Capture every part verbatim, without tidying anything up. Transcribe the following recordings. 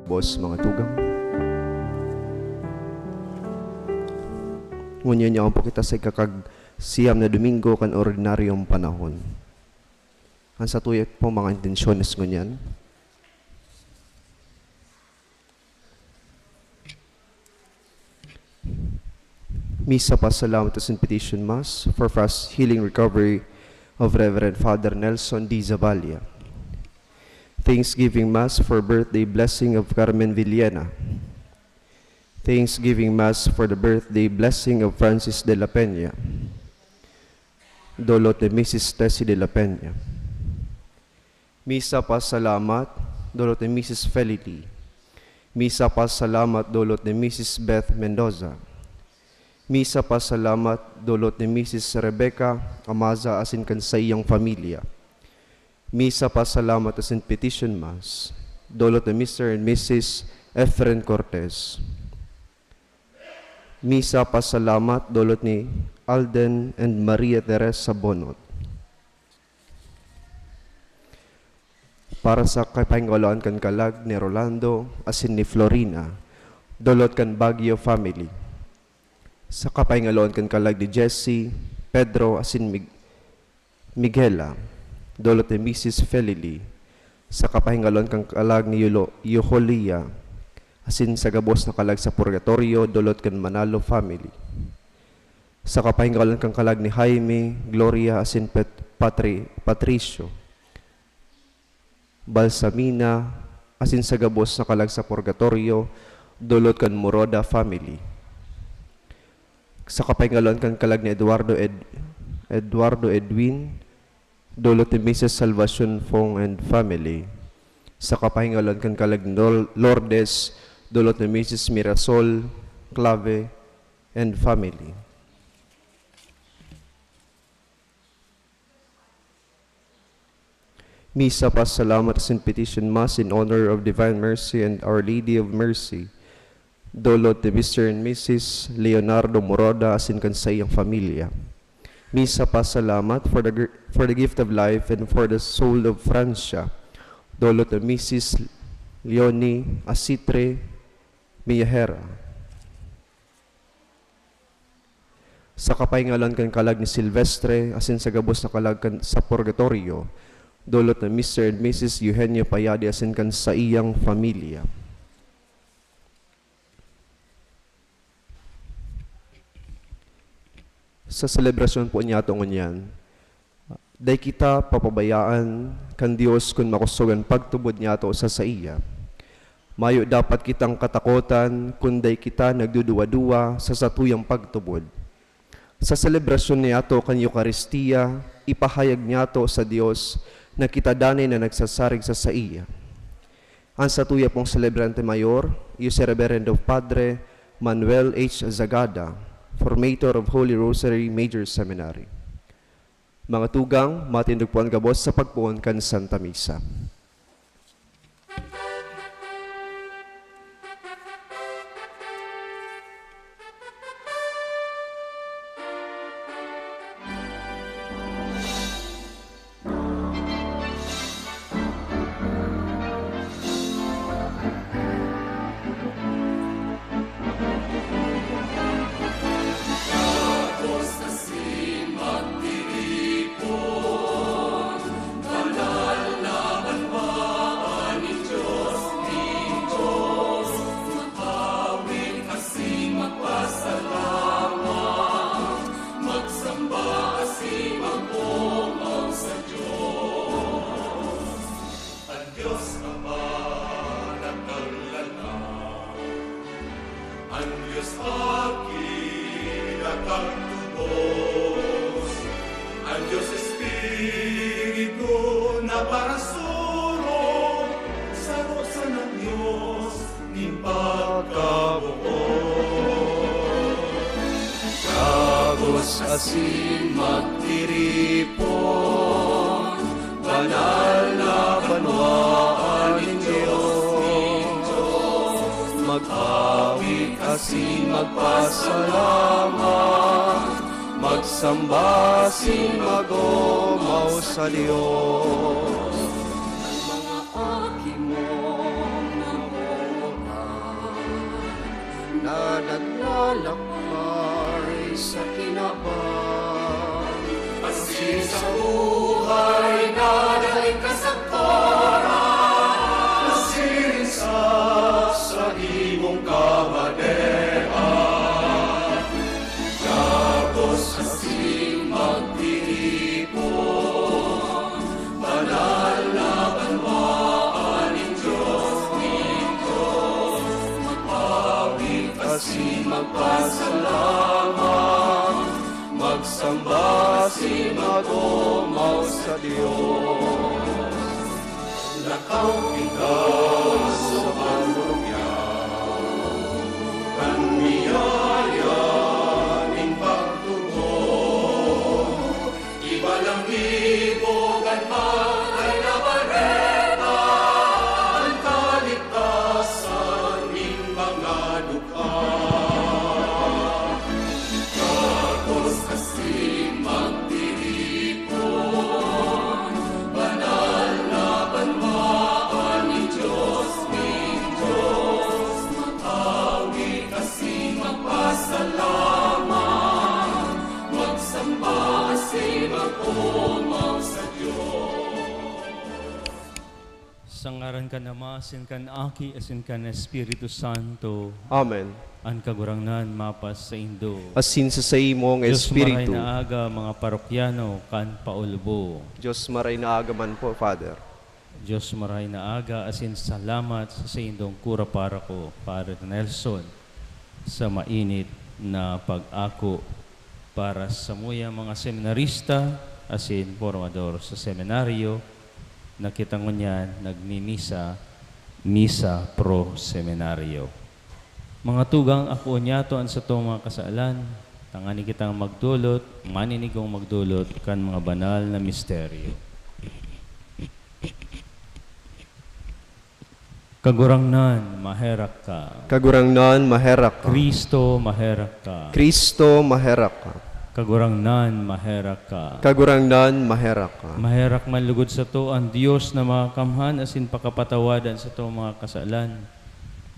Boss, mga tugang. Ngunyan yaon po kita sa ikakag siyam na Domingo kan ordinaryong panahon. An satuya pong mga intensyones ngunyan. Misa pa salamat asin petition Mass for fast healing recovery of Reverend Father Nelson D. Zavalla. Thanksgiving Mass for birthday blessing of Carmen Villena. Thanksgiving Mass for the birthday blessing of Francis de la Peña. Dolot ni Misis Tessie de la Peña. Misa pa salamat, dolot ni Misis Felity. Misa pa salamat, dolot ni Misis Beth Mendoza. Misa pa salamat, dolot ni Misis Rebecca Amaza asin kan saiyang pamilya. Misa pa salamat asin petition Mass, dolot ni Mister and Missus Efren Cortez. Misa pa salamat, dolot ni Alden and Maria Teresa Bonot. Para sa kapahingaloan kan kalag ni Rolando asin ni Florina, dolot kan Baguio family. Sa kapahingaloan kan kalag ni Jessie, Pedro asin Mig-, Miguela, dolot ni Misis Felili. Sa kapahingaloan kan kalag ni Yulo-, Yoholia, asin sa gabos na kalag sa purgatorio, dolot kan Manalo family. Sa kapahingaloan kan kalag ni Jaime, Gloria, asin Pet-, Patri-, Patricio, Balsamina, asin sa gabos na kalag sa purgatorio, dolot kan Moroda family. Sa kapahingaloan kan kalag ni Eduardo Ed-, Eduardo Edwin, dolot ni Misis Salvacion Fong and family. Sa kapahingaloan kan kalag ni Lor-, Lourdes, dolot ni Misis Mirasol Clave and family. Misa pa salamat asin petition Mass in honor of Divine Mercy and Our Lady of Mercy, dolot ni Mister and Missus Leonardo Moroda asin kan saiyang pamilya. Misa pa salamat for the gr-, for the gift of life and for the soul of Francia, dolot ni Missus Leonie Asitre Miyahera. Sa kapahingaloan kan kalag ni Silvestre, asin sa gabos na kalag kan, sa purgatorio, dolot ni Mister and Missus Eugenio Payadi asin kan saiyang pamilya. Sa selebrasyon po niyato ngunyan, dai kita papabayaan kan Dios kun makosog an pagtubod niyato sa saiya. Mayo dapat kitang katakotan kun dai kita nagduduwa-duwa sa satuyang pagtubod. Sa selebrasyon niyato kan Eukaristia, ipahayag niyato sa Dios na kita danay na nagsasarig sa saiya. An satuya pong selebrante mayor, iyo si Reverendo Padre Manuel H. Zagada, formator of Holy Rosary Major Seminary. Mga tugang, matindog po an gabos sa pagpoon kan Santa Misa. An Dios Aki, nakagtubos. An Dios Espiritu na parasurog, saro sanang Dios nin pagkabuot. Gabos asin magtiripon, banal na banwaan nin Dios. Mag-awit asin magpasalamat, magsamba asin mag-omaw sa Dios. An mga aki mong nabuhay na naglalakbay sa kinaban, asin sa buhay na daing kasakoran, masiring sa saimong kamadean. Gabos asin magtiripon, banal na banwaan nin Dios, nin Dios. Mag-awit asin magpasalamat, magsamba asin mag-omaw sa Dios. Lakaw kita sa pagluya kan biyaya nin pagtubod. Ibalangibo kan Patay na Bareta, an kaligtasan nin mga dukha. Gabos asin magtiripon, banal na banwaan nin Dios, nin Dios. Mag-awit asin magpasalamat, magsamba asin mag-omaw sa Dios. Sa ngaran kan Ama, asin kan Aki, asin kan Espiritu Santo. Amen. An Kagurangnan mapasaindo. Asin sa saimong Diyos espiritu. Maray na aga, mga parokyano kan Paulbo. Diyos maray na aga man po, Father. Diyos maray na aga, asin salamat sa saindong kura paroko, Father Nelson, sa mainit na pag-ako para samuya mga seminarista asin pormador sa seminaryo na kita ngunyan nagmimisa, misa pro seminaryo. Mga tugang, akoon niyato an satong mga kasalan, tanganing kitang magdolot, maninigong magdolot kan mga banal na misteryo. Kagurangnan, maherak ka. Kagurangnan, maherak ka. Kristo, maherak ka. Kristo, maherak ka. Kagurangnan, maherak ka. Kagurangnan, maherak ka. Maherak man lugod sato an Dios na makakamhan asin pakapatawad an satong mga kasalan.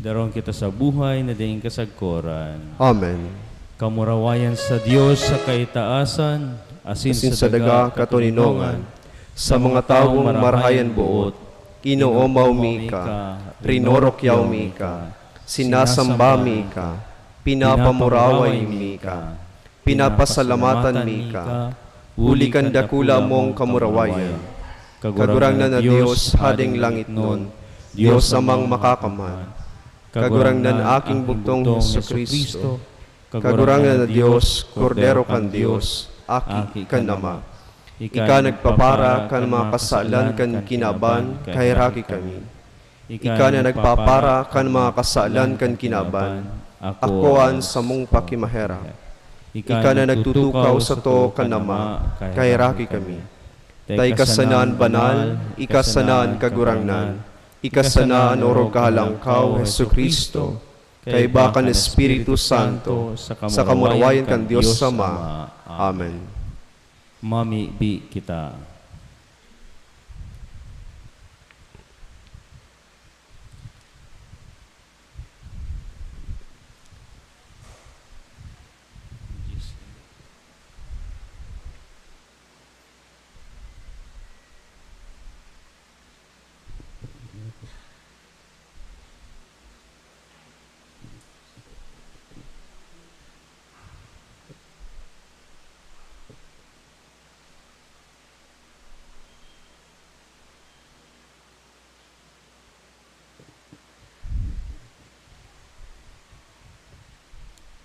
Daron kita sa buhay na daing kasagkoran. Amen. Kamurawayan sa Dios sa kaitaasan, asin Asin sa sa daga daga katoninongan, katoninongan, sa mga tawong marahay an boot, inoomaw mi ka, rinorokyaw mi ka, sinasamba mi ka, pinapamuraway mi ka, pinapasalamatan mi ka, huli kan dakula mong kamurawayan. Kagurangnan na Dios, Hading langitnon, Dios Amang Makakamhan, Kagurangnan, Aking bugtong Jesu-Cristo, Kagurangnan na Dios, Kordero kan Dios, Aki kan Ama. Ika nagpapara kan mga kasalan kan kinaban, kaheraki kami. Ika na nagpapara kan mga kasalan kan kinaban, akoa an samong pakimaherak. Ika na nagtutukaw sato kan Ama, kaheraki kami. Ta ika sana an banal, ika sana an Kagurangnan, ika sana an orog kahalangkaw, Jesu-Cristo, kaiba kan Espiritu Santo, sa kamurawayan kan Dios Ama. Amen. Mamibi kita.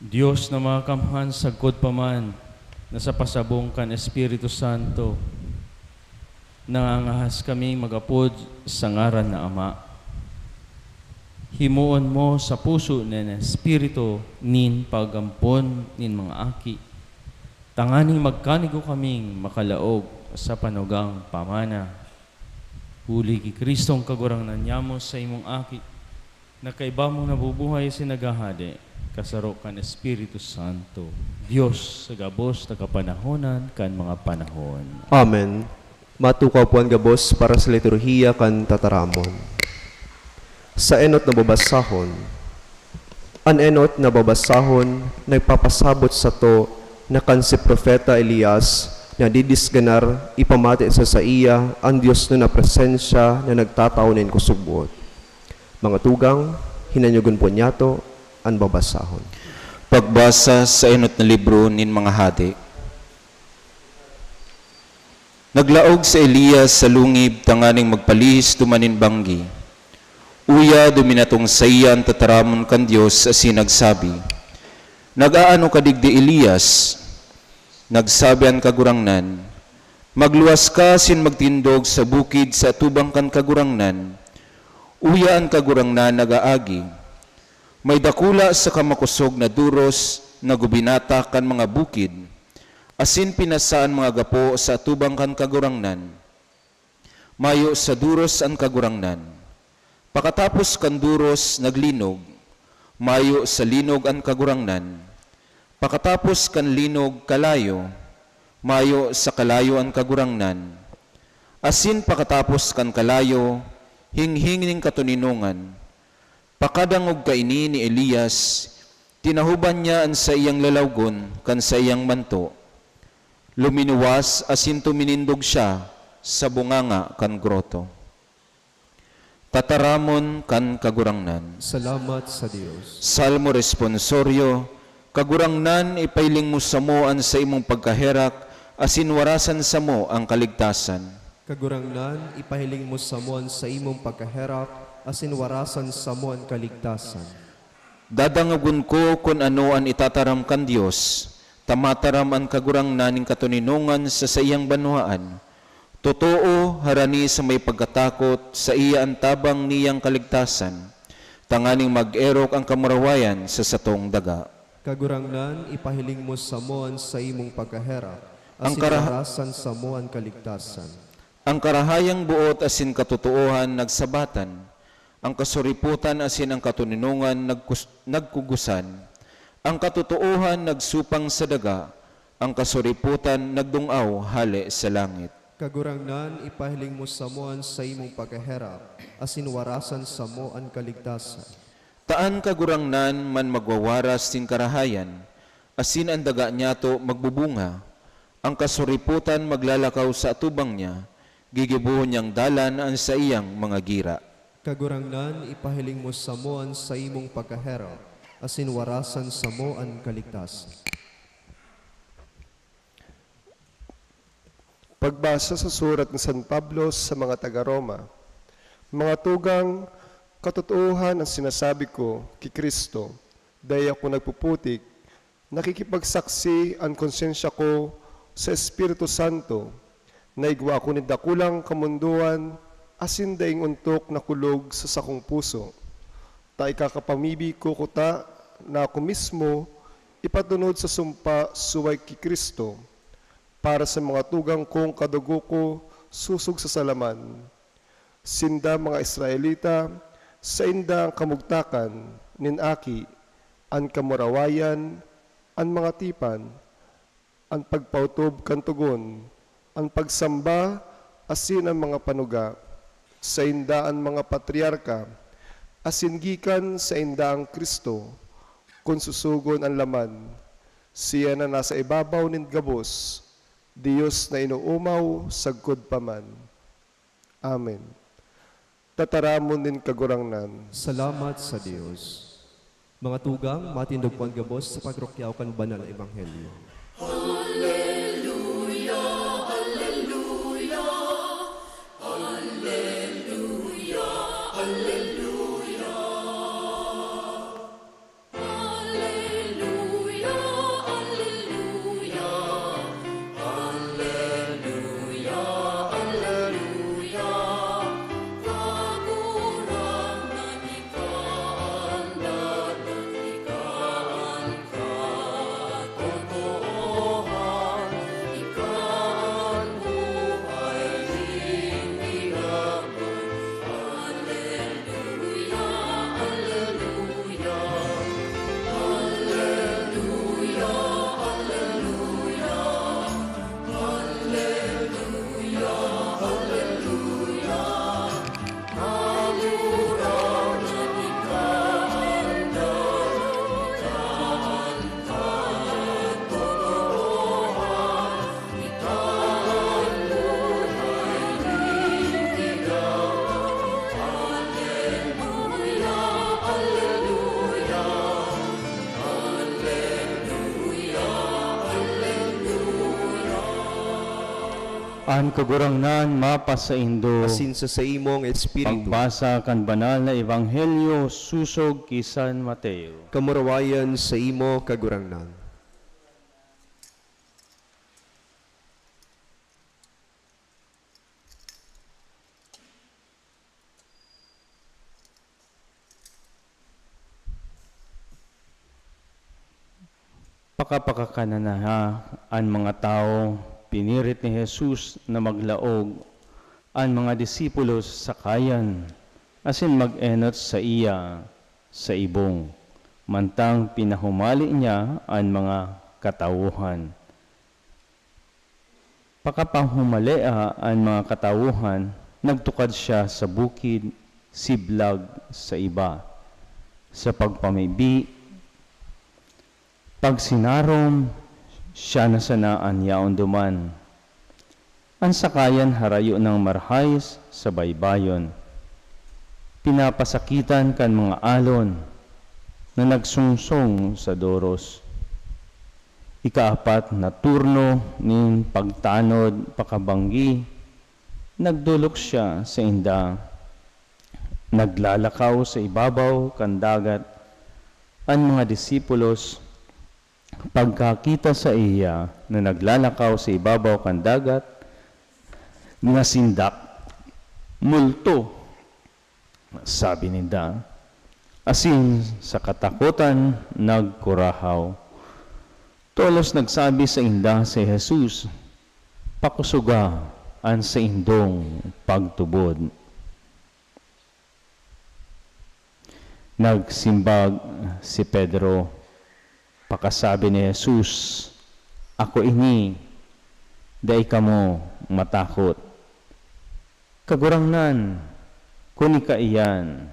Dios na Makamhan, sagkod pa man na sa pasabong kan Espiritu Santo, nangangahas kami mag-apod sa ngaran na Ama. Himoon mo sa puso nin Espiritu nin pag-ampon nin mga aki, tanganing magkanigo kaming makalaog sa panugang pamana. Huli ki Cristong Kagurangnan nyamo, sa imong Aki, na kaiba mong nabubuhay asin naghahade, kasaro kan Espiritu Santo, Dios sa gabos na kapanahonan kan mga panahon. Amen. Matukaw po an gabos para sa liturhiya kan tataramon. Sa enot na babasahon. An enot na babasahon nagpapasabot sato na kan si Propeta Elias nadidisganar ipamati sa saiya an Dios na presensya na nagtatao nin kusog-boot. Mga tugang, hinanyogon po niyato an babasahon. Pagbasa sa enot na libro nin mga Hade. Naglaog si Elias sa lungib tanganing magpalihis duman nin banggi. Uya, duminatong saiya an tataramon kan Dios asin nagsabi, "Nag-aano ka digdi, Elias?" Nagsabi an Kagurangnan, "Magluwas ka asin magtindog sa bukid sa atubang kan Kagurangnan." Uya, an Kagurangnan nag-aagi, "May dakula saka makosog na doros na gubinata kan mga bukid, asin pinasa an mga gapo sa atubang kan Kagurangnan. Mayo sa doros an Kagurangnan. Pakatapos kan doros, naglinog. Mayo sa linog an Kagurangnan. Pakatapos kan linog, kalayo. Mayo sa kalayo an Kagurangnan. Asin pakatapos kan kalayo, hinghing nin katoninongan." Pakadangog kaini ni Elias, tinahoban niya an saiyang lalawgon kan saiyang manto. Luminuwas asin tuminindog siya sa bunganga kan groto. Tataramon kan Kagurangnan. Salamat sa Dios. Salmo Responsorio. Kagurangnan, ipahiling mo samo an saimong pagkaherak, asin warasan samo an kaligtasan. Kagurangnan, ipahiling mo samo an saimong pagkaherak, asin warasan samo an kaligtasan. Dadangogon ko kun ano an itataram kan Dios. Tamataram an Kagurangnan nin katoninongan sa saiyang banwaan. Totoo, harani sa may pagkatakot, saiya an tabang niyang kaligtasan, tanganing mag-erok an kamurawayan sa satong daga. Kagurangnan, ipahiling mo samo an saimong pagkaherak, Ang asin karaha- warasan samo an kaligtasan. Ang karahayang boot asin katotoohan nagsabatan, ang kasuripotan asin ang katoninongan nagkus-, nagkugusan, ang katotoohan nagsupang sa daga, ang kasuripotan nagdung-aw hale sa langit. Kagurangnan, ipahiling mo samo an saimong pagkaherak, asin warasan samo an kaligtasan. Ta an Kagurangnan man magwawaras nin karahayan, asin an daga niyato magbubunga. An kasuripotan maglalakaw sa atubang niya, gigibohon niyang dalan an saiyang mga gira. Kagurangnan, ipahiling mo samo an saimong pagkaherak, asin warasan samo an kaligtasan. Pagbasa sa surat ni San Pablo sa mga taga-Roma. Mga tugang, katotoohan an sinasabi ko ki Cristo, dai ako nagpuputik, nakikipagsaksi an konsyensya ko sa Espiritu Santo, na igwa ako nin dakulang kamondoan asin daing ontok na kulog sa sakong puso. Ta ikakapamibi ko kuta na ako mismo ipatunod sa sumpa suway ki Cristo, para sa mga tugang kong kadugo ko sosog sa salaman. Sinda mga Israelita, sainda an kamugtakan nin aki, an kamurawayan, an mga tipan, an pagpaotob kan togon, an pagsamba, asin an mga panuga. Sainda an mga patriarka, asin gikan sainda an Cristo, kun sosogon an laman. Siya na nasa ibabaw nin gabos, Dios na inoomaw sagkod pa man. Amen. Tataramon nin Kagurangnan. Salamat sa Dios. Mga tugang, matindog po an gabos sa pagrukyaw kan banal na ebanghelyo. An Kagurangnan mapasaindo. Asin sa saimong espiritu. Pagbasa kan Banal na Ebanghelyo sosog ki San Mateo. Kamurawayan saimo, Kagurangnan. Pakapakakan na an mga tawo, pinirit ni Jesus na maglaog an mga disipulos sa kayan asin mag-enot saiya sa ibong, mantang pinahumali niya an mga katawohan. Pakapahumalea an mga katawohan, nagtukad siya sa bukid, siblag sa iba. Sa pagpamibi, pagsinarom, siya na sana an yaon duman. An sakayan harayo nang marhay sa baybayon, pinapasakitan kan mga alon na nagsungsong sa doros. Ikaapat na turno nin pagtanod pakabanggi, nagdolok siya sainda. Naglalakaw sa ibabaw kan dagat an mga disipulos. Pagkakita saiya na naglalakaw sa ibabaw kan dagat, nasindak, "Multo!" sabi ninda, asin sa katakotan nagkurahaw. Tolos nagsabi sainda si Jesus, "Pakosoga an saindong pagtubod." Nagsimbag si Pedro, pakasabi ni Jesus, "Ako ini, dai kamo matakot." "Kagurangnan, kun ika iyan,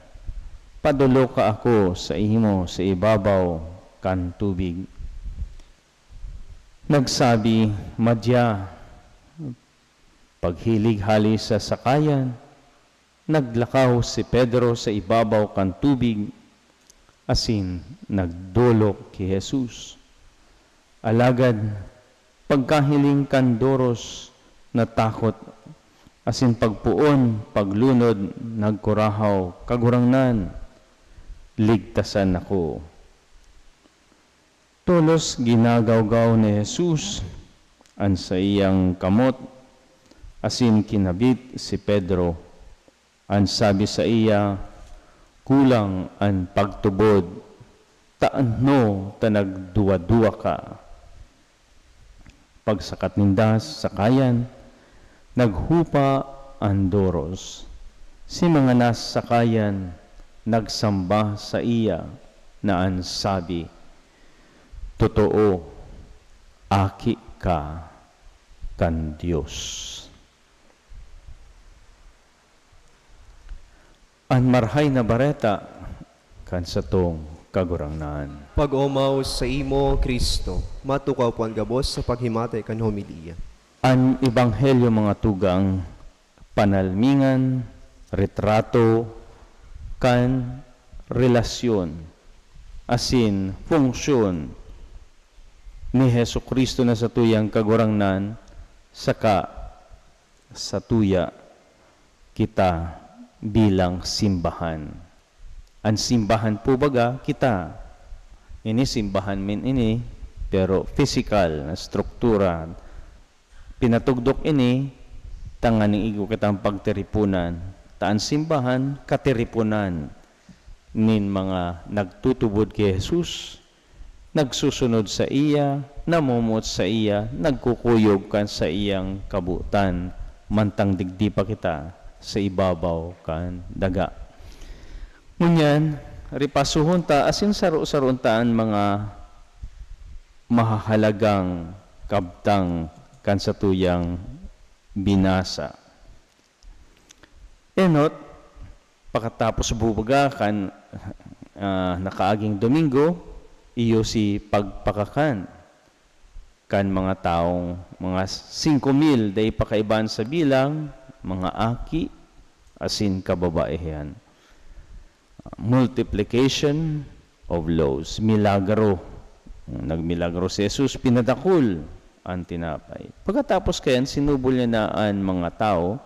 padoloka ako saimo sa ibabaw kan tubig." Nagsabi, "Madya." Paghilig hali sa sakayan, naglakaw si Pedro sa ibabaw kan tubig asin nagdolok ki Jesus. Alagad pagkahiling kan doros, natakot, asin pagpoon paglunod nagkurahaw, "Kagurangnan, ligtasan ako." Tolos ginagawgaw ni Jesus an saiyang kamot asin kinabit si Pedro. An sabi saiya, "Kulang an pagtubod, tano ta nagduwa-duwa ka?" Pagsakat ninda sa sakayan, naghupa an doros. Si mga nasa sakayan nagsamba saiya na an sabi, "Totoo, Aki ka kan Dios." An Marahay na Bareta kan satong Kagurangnan. Pag-omaw saimo, Cristo. Matukaw po an gabos sa paghimati kan homilya. An Ebanghelyo, mga tugang, panalmingan, retrato kan relasyon asin funksyon ni Jesu-Cristo na satuyang Kagurangnan saka satuya kita bilang simbahan. An simbahan po baga kita. Ini simbahan min ini, pero pisikal na struktura. Pinatugdok ini tanganing igwa kitang pagtiriponan. Ta an simbahan, katiriponan nin mga nagtutubod ki Jesus, nagsusunod saiya, namumuot saiya, nagkukuyog kan saiyang kabotan, mantang digdi pa kita sa ibabaw kan daga. Ngunyan, ripasuhon ta asin saro-saroon ta an mga mahahalagang kabtang kan satuyang binasa. Enot, pakatapos bubaga kan, ah, nakaaging Domingo, iyo si pagpakakan kan mga tawong mga singko mil, dai pa kaibahan sa bilang, mga aki asin kababaihan. Multiplication of loaves, milagro. Nagmilagro si Jesus, pinadakul an tinapay. Pagkatapos kayan, sinubol niya na an mga tawo,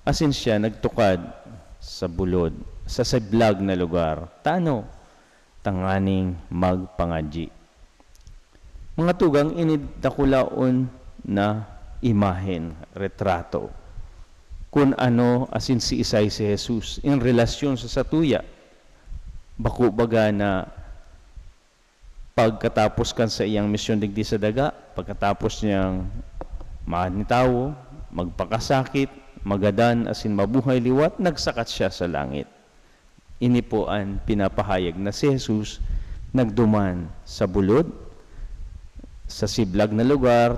asin siya nagtukad sa bulod, sa siblag na lugar. Tano? Tanganing magpangadyi. Mga tugang, ini dakulaon na imahen, retrato, kun ano asin siisay si Jesus in relasyon sa satuya. Bako baga na pagkatapos kan saiyang misyon digdi sa daga, pagkatapos niyang manitawo, magpakasakit, magadan asin mabuhay liwat, nagsakat siya sa langit. Ini po an pinapahayag na si Jesus nagduman sa bulod, sa siblag na lugar,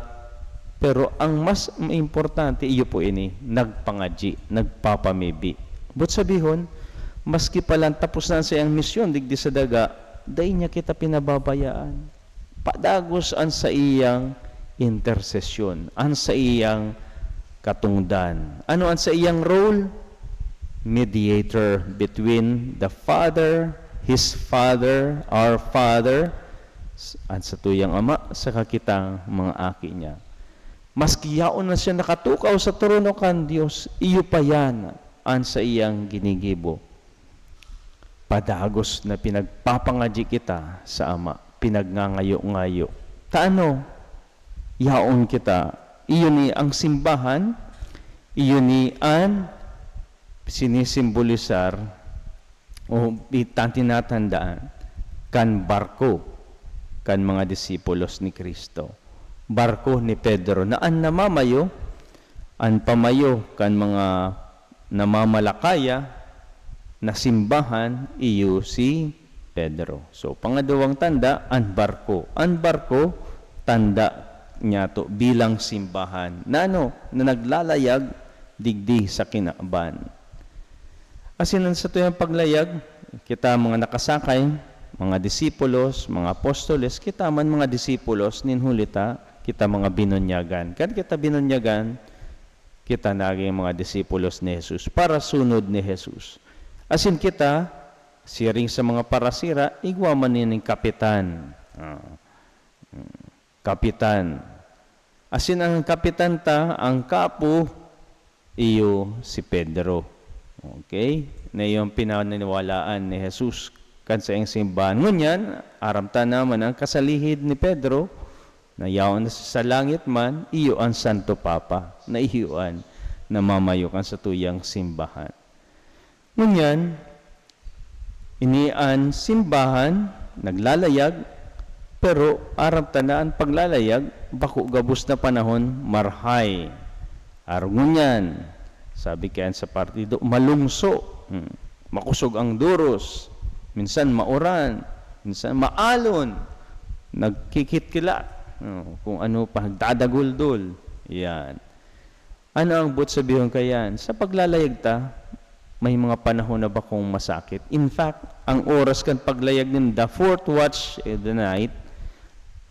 pero ang mas importante, iyo po ini, nagpangadyi, nagpapamibi. But sabihon, maski pa lang tapos na an saiyang misyon digdi sa daga, dai niya kita pinababayaan. Padagos an saiyang intersesyon, an saiyang katungdan. Ano an saiyang role? Mediator between the Father, His Father, our Father, s-, an satuyang Ama, saka kitang mga aki niya. Maski yaon na siya nakatukaw sa trono kan Dios, iyo pa yan an saiyang ginigibo. Padagos na pinagpapangadyi kita sa Ama, pinagngangayo-ngayo. Ta ano? Yaon kita. Iyo ni ang simbahan, iyo ni an sinisimbolisar o tinatinatandaan kan barko kan mga disipulos ni Cristo. Barko ni Pedro na an namamayo, an pamayo kan mga namamalakaya na simbahan, iyo si Pedro. So, pangaduwang tanda, an barko. An barko, tanda niyato bilang simbahan na ano, na naglalayag digdi sa kinaban. Asin an satuyang paglayag, kita mga nakasakay, mga disipulos, mga apostoles, kita man mga disipulos, nin huli ta, kita mga binunyagan. Kan kita binunyagan, kita naging mga disipulos ni Jesus, parasunod ni Jesus. Asin kita, siring sa mga parasira, igwa man nining kapitan. Ah, mm, kapitan. Asin ang kapitan ta, ang kapo, iyo si Pedro. Okay? Na iyo an pinaniniwalaan ni Jesus kan saiyang simbahan. Ngunyan, aram ta naman ang kasalihid ni Pedro, na yaon na sa langit man, iyo an Santo Papa, na iyo an namamayo kan satuyang simbahan. Ngunyan, ini an simbahan naglalayag, pero aram ta na an paglalayag bako gabos na panahon marahay. Arog ngunyan, sabi kayan sa partido, malungso, hmm, makosog ang duros, minsan mauran, minsan maalon, nagkikitkilat, oh, kung ano pa, nagdadaguldol. Yan. Ano ang boot sabihon kayan? Sa paglalayag ta, may mga panahon na bakong masakit. In fact, ang oras kan paglayag nin the fourth watch of the night,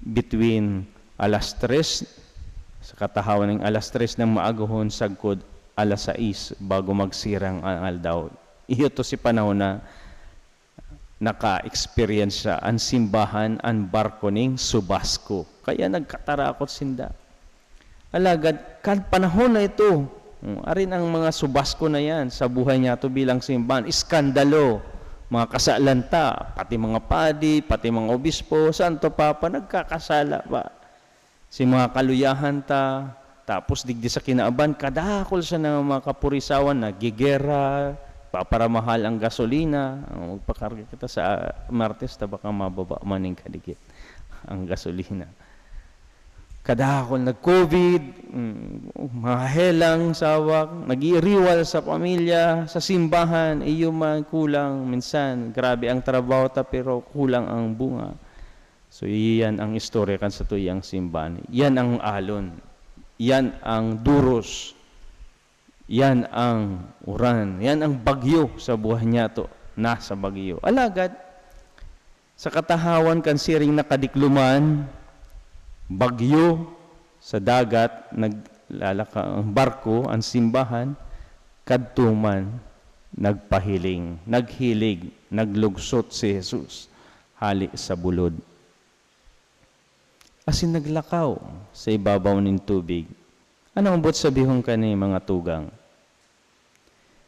between alas tres, sa katahawan nin alas tres ng maagahon, sagkod alas sais, bago magsirang ang aldaw. Iyo to si panahon na naka-experience siya, an simbahan, an barko ning subasko. Kaya nagkatarakot sinda. Alagad, kan panahon na ito, hmm, arin ang mga subasko na yan sa buhay niyato bilang simbahan, iskandalo, mga kasalan ta, pati mga padi, pati mga obispo, Santo Papa, nagkakasala pa. Si mga kaluyahan ta, tapos digdi sa kinaban, kadakul sa mga kapurisawan, nagigera, paparamahal ang gasolina. Ang magpakarga kita sa Martes, ta baka mababa man ning kadikit ang gasolina. Kadakul, nag-covid, mm, mga helang, sawak, nag-iiriwal sa pamilya, sa simbahan, iyo man kulang, minsan, grabe ang trabaho ta, pero kulang ang bunga. So, iyan ang istorya kan satuyang simbahan. Yan ang alon. Yan ang duros. Yan ang uran. Yan ang bagyo sa buhay niyato. Nasa bagyo. Alagad, sa katahawan kan siring na kadikloman, bagyo sa dagat, naglalaka-, ang barko, ang simbahan, kadto man, nagpahiling, naghilig, naglugsot si Jesus hale sa bulod. asin naglakaw sa ibabaw nin tubig. Ano ang buot sabihon kani, mga tugang?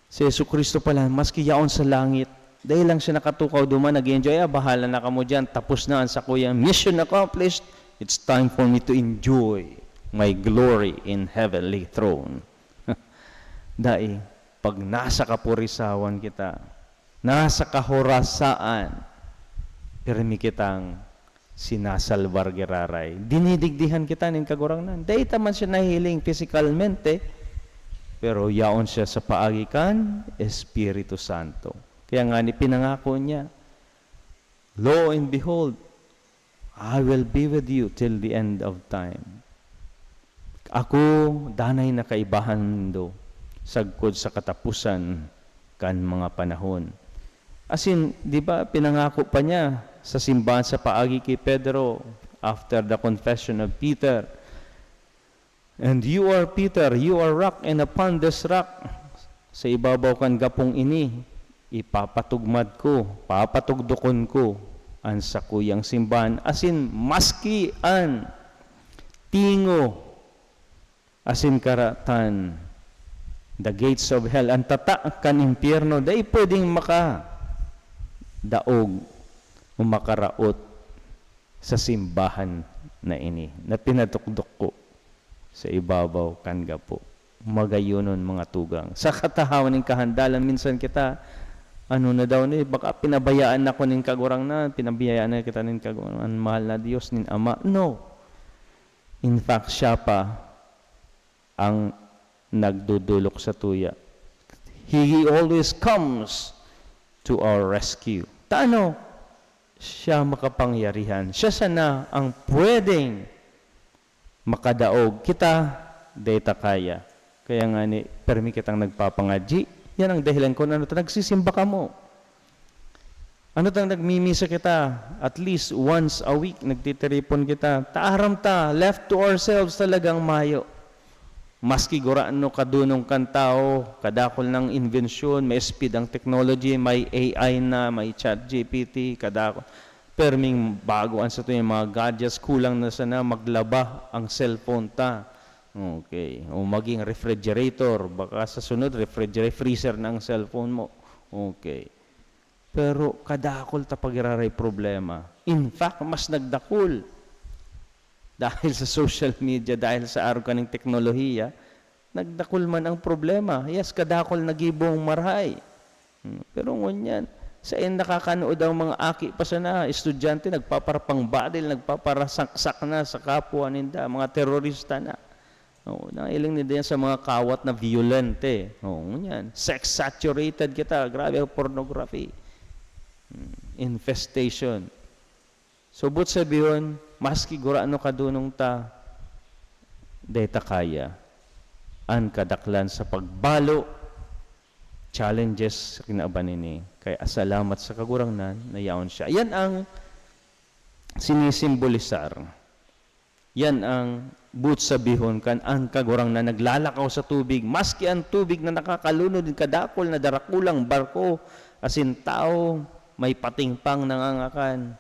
Si Jesu-Cristo pala, maski yaon sa langit, dai lang siya nakatukaw duman, nag-e-enjoy, "Ah, bahala na kamo diyan, tapos na an sakuyang mission accomplished. It's time for me to enjoy my glory in heavenly throne." Dai, pag nasa kapurisawan kita, nasa kahorasaan, pirmi kitang sinasalbar giraray. Dinidigdihan kita nin Kagurangnan. Dai ta man siya nahihiling fisikalmente, pero yaon siya sa paagi kan Espiritu Santo. Kaya ngani pinangako niya, "Lo and behold, I will be with you till the end of time." Ako, danay na kaibahan nindo, sagkod sa kataposan kan mga panahon. Asin, di ba, pinangako pa niya sa simbahan sa paagi ki Pedro, after the confession of Peter, "And you are Peter, you are rock, and upon this rock, sa ibabaw kan gapong ini, ipapatugmad ko, papatugdokon ko an sakuyang simbahan." Asin maski an tingo asin karatan, the gates of hell, an tata kan impyerno, dai pwedeng makadaog o makaraot sa simbahan na ini na pinatukdok ko sa ibabaw kan gapo. Magayonon, mga tugang. Sa katahawan nin kahandalan, minsan kita, ano na daw ni, baka pinabayaan ako nin Kagurangnan, pinabayaan na kita nin Kagurangnan, mahal na Dios, nin Ama. No. In fact, siya pa ang nagdudulok sa tuya. He always comes to our rescue. Tano, siya makapangyarihan. Siya sana ang pwedeng makadaog. Kita, dai ta kaya. Kaya ngani, permi kitang nagpapangadyi. Yan ang dahilan kung ano ta nagsisimba kamo. Ano tang nagmimisa kita? At least once a week, nagtitiripon kita. Ta aram ta, left to ourselves, talagang mayo. Maski gurano kadunong kan tawo, kadakul nang imbensyon, may speed ang technology, may A I na, may ChatGPT, kadakul. Perming bago an satuyang mga gadgets, kulang na sana maglaba ang cellphone ta. Okay. O maging refrigerator, baka sa sunod, refrigerator, freezer na ang cellphone mo. Okay. Pero kadakul ta pa giraray problema. In fact, mas nagdakul. Dahil sa social media, dahil sa arog kaning teknolohiya, nagdakul man ang problema. Yes, kadakul nagibong marahay. Hmm, pero ngunyan, sain nakakanood ang mga aki pa sana, estudyante, nagpaparapang-baril, nagpaparasaksak na sa kapwa ninda, mga terorista na. Oo, nahiling ninda yan sa mga kawat na violente. Oo, ngunyan. Sex saturated kita. Grabe ang pornography. Hmm, infestation. So, buot sabihon, maski gurano kadunong ta, dai ta kaya an kadaklan sa pagbalo, challenges sa kinaban ini. Kaya salamat sa Kagurangnan na yaon siya. Yan ang sinisimbolisar. Yan ang buot sabihon kan an Kagurangnan naglalakaw sa tubig, maski an tubig na nakakalunod nin kadakul na darakulang barko asin tawo may patingpang nangangakan.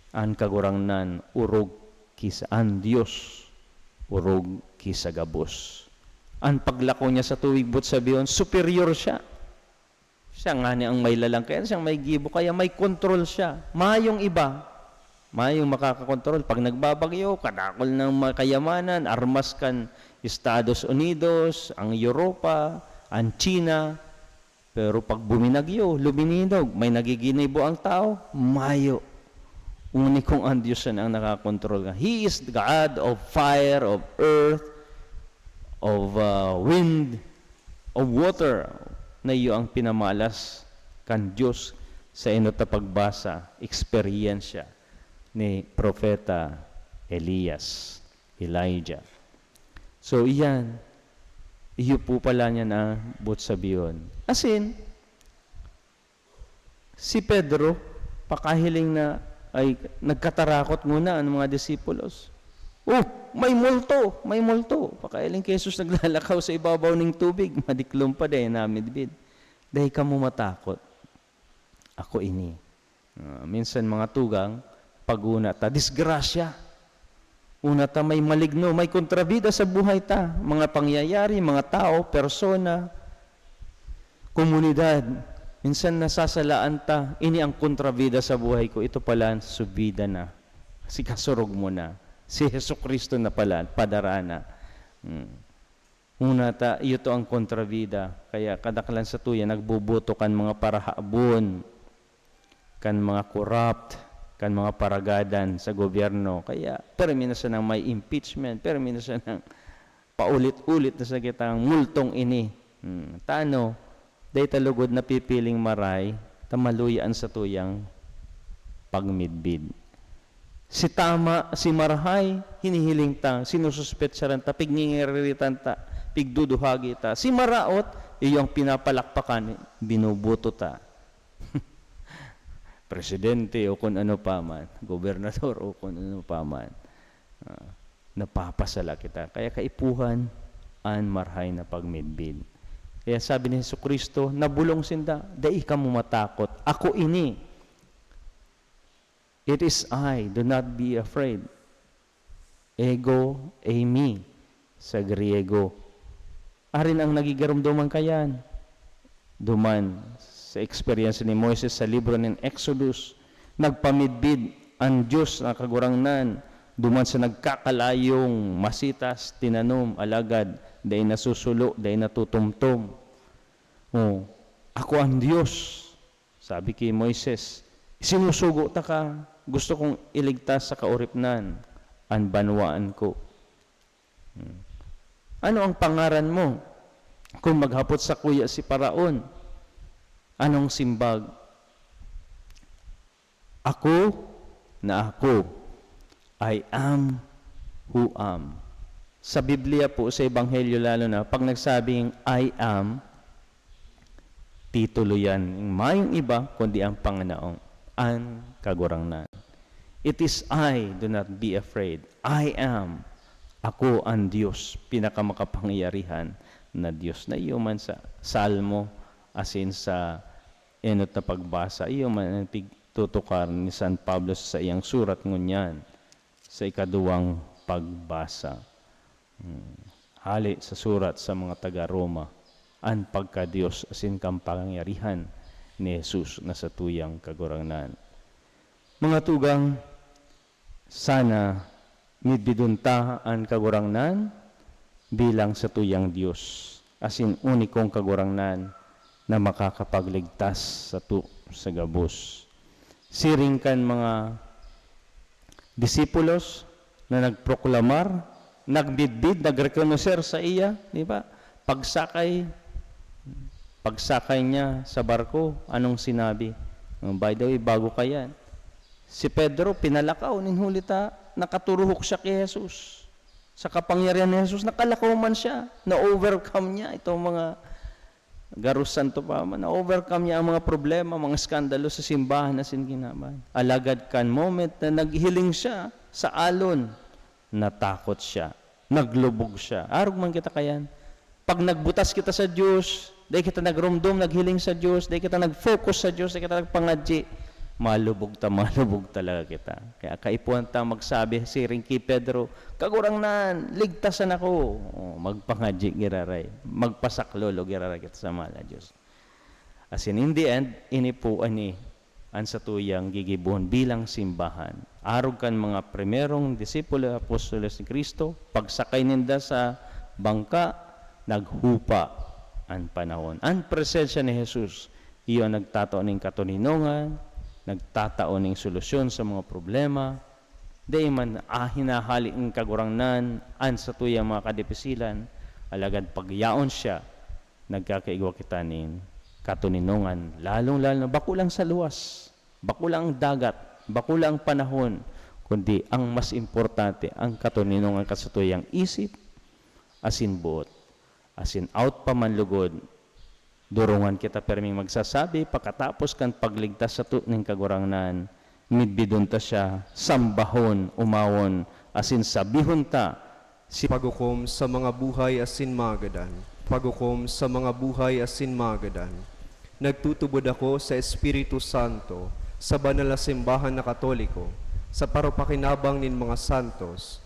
An Kagurangnan orog ki sa, an Dios orog ki sa gabos. An paglakaw niya sa tubig, buot sabihon, superior siya. Siya ngani ang may lalangkayan, siyang may gibo, kaya may kontrol siya. Mayong iba, mayong makakakontrol. Pag nagbabagyo, kadakul ng mga kayamanan, armas kan Estados Unidos, ang Europa, ang China. Pero pag buminagyo, lumininog, may nagiginibo ang tao, mayo. Unikong ang Diyos siya na ang nakakontrol. He is the God of fire, of earth, of, uh, wind, of water. Na iyo ang pinamalas kan Diyos sa enot na pagbasa, eksperyensya ni Propeta Elias, Elijah. So, iyan. Iyo po pala niya na buot sabihon. Asin, si Pedro, pakahiling na, ay, nagkatarakot nguna an mga disipulos. "Oh, may multo! May multo!" Pakahiling ki Jesus naglalakaw sa ibabaw ning tubig. Madiklom pa, dai namidbid. "Dai kamo matakot. Ako ini." Ah, minsan, mga tugang, pag-una ta, disgrasya. Una ta, may maligno, may kontrabida sa buhay ta. Mga pangyayari, mga tao, persona, komunidad. Minsan nasasalaan ta, "Ini ang kontrabida sa buhay ko. Ito pala ang subida na. Si kasurog mo na. Si Jesu-Cristo na pala, padara na." Hmm. Una ta, iyo to ang kontrabida. Kaya kadaklan sa tuya, nagboboto kan mga parahabon, kan mga corrupt, kan mga paragadan sa gobyerno. Kaya permi na sanang may impeachment, permi na sanang paulit-ulit na sa kitang multong ini. Hmm, tano, dai ta lugod napipiling maray, ta maluya an satuyang pagmidbid. Si tama, si marahay, hinihiling ta, sinususpetsaran ta, pigngingiriritan ta, pigduduhagi ta. Si maraot, iyo ang pinapalakpakan, binuboto ta. Presidente o kun ano pa man, gobernador o kun ano pa man. Ah, napapasala kita. Kaya kaipuhan an marahay na pagmidbid. Kaya sabi ni Jesu-Cristo, nabolong sinda, "Dai kamo matakot. Ako ini. It is I. Do not be afraid." Ego eimi sa Griego. Arin ang nagigaromdoman kayan? Duman sa eksperyensya ni Moises sa libro nin Exodus, nagpamidbid an Dios na Kagurangnan duman sa nagkakalayong masitas, tinanom, alagad dai nasusulo, dai natutumtom. "O, ako an Dios," sabi ki Moises, "sinusugo taka, gusto kong iligtas sa kaoripnan an banwaan ko." Hmm. "Ano ang pangaran mo?" Kun maghapot sakuya si Faraon, anong simbag? "Ako na ako, I am who am." Sa Biblia po, sa Ebanghelyo lalo na, pag nagsabing, "I am," titulo yan. Mayong iba, kundi ang panganaong, an Kagurangnan. "It is I, do not be afraid. I am." Ako an Dios, pinakamakapangyarihan na Dios, na iyo man sa Salmo, asin sa enot na pagbasa, iyo man an pigtutukar ni San Pablo sa saiyang surat ngunyan, sa ikaduwang pagbasa. Hmm. Hale sa surat sa mga taga Roma, an pagka-Dios asin kapangyarihan ni Jesus na satuyang Kagurangnan. Mga tugang, sana midbidon ta an Kagurangnan bilang satuyang Dios asin unikong Kagurangnan na makakapagligtas sato sa gabos. Siring kan mga disipulos na nagproklamar, nagmidbid, nagrekonoser saiya, di ba? Pagsakay, pagsakay niya sa barko, anong sinabi? Oh, by the way, bago kayan, si Pedro, pinalakaw, nin huli ta, nakaturuhok siya ki Jesus. Sa kapangyarihan ni Jesus, nakalakaw man siya. Na-overcome niya itong mga garo santo pa man. Na-overcome niya ang mga problema, mga eskandalo sa simbahan asin kinaban. Alagad kan moment na naghiling siya sa alon, natakot siya, naglubog siya. Arog man kita kayan. Pag nagbutas kita sa Dios, dai kita nagromdom, naghiling sa Dios, dai kita nag-focus sa Dios, dai kita nagpangadyi, malubog ta, malubog talaga kita. Kaya kaipuhan ta magsabi siring ki Pedro, "Kagurangnan, ligtasan ako." Oh, magpangadyi giraray, magpasaklolo giraray kita sa mahal na Dios. Asin in the end, ini po ani an satuyang gigibohon bilang simbahan. Arog kan mga primerong disipulo, apostoles ni Cristo, pagsakay ninda sa bangka, naghupa an panahon. An presensya ni Jesus, iyo an nagtatao nin katoninongan, nagtatao nin solusyon sa mga problema. Dai man, ah, hinahali nin Kagurangnan an satuyang mga kadipisilan, alagad pagyaon siya, nagkakaigwa kita nin katoninongan, lalong-lalo na bako lang sa luwas, bako lang ang dagat, bako lang ang panahon, kundi ang mas importante, ang katoninongan kan satuyang isip asin boot. Asin out pa man lugod, durungan kita perming magsasabi, pakatapos kan pagligtas sato nin Kagurangnan, midbidon ta siya, sambahon, omawon, asin sabihon ta, si Paghukom sa mga buhay asin magadan. Paghukom sa mga buhay asin magadan. Nagtutubod ako sa Espiritu Santo, sa banal na simbahan na Katoliko, sa paropakinabang nin mga santos,